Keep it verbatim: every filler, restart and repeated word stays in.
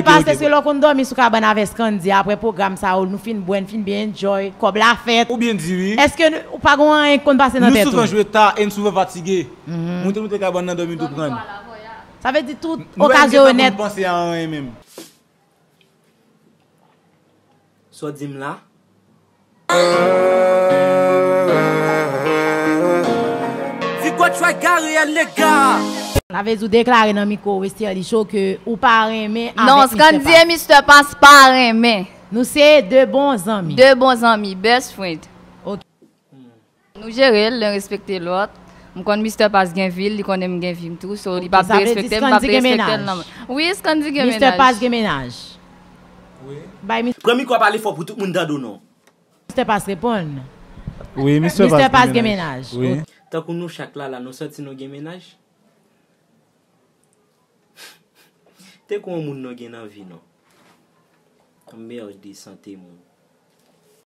Pase, èske lè w konn dòmi sou kabann avè Scandy apre pwogram sa yo, nou fin bwè, n fin byen enjoy, kòb la fèt? Ou byen di wi. Èske n- ou pa gen anyen k konn pase nan tèt ou? Nou souvan jwe ta e n souvan fatige. Moute moute kabann nan dòmi tou pran n. Sa vle di tout okazyon yo nèt. Nou pa gen tan pou n panse a anyen menm. Sa w di m la? Sa vle di w deklare nan mikwo Westerlie Show ke ou pa renmen avèk Mister Pass. Non, Scandy e Mister Pass pa renmen. Nou se de bon zanmi. De bon zanmi, best friend. Ok. Nou jere l, len respekte lòt. M konn Mister Pass gen vi l, li konnen m gen vi m tou, so li p ap derespekte m, m p ap derespekte l non. Wi, Scandy gen mennaj. Mister Pass gen mennaj. Bay mi- Pran mikwo a, pale fò pou tout moun tande w non. Mister Pass reponn. Wi, Mister Pass gen mennaj. Wi. Tankou nou chak la, la, nou santi nou gen mennaj? Te gon moun nou gen nan vi nou. Merde, sante moun.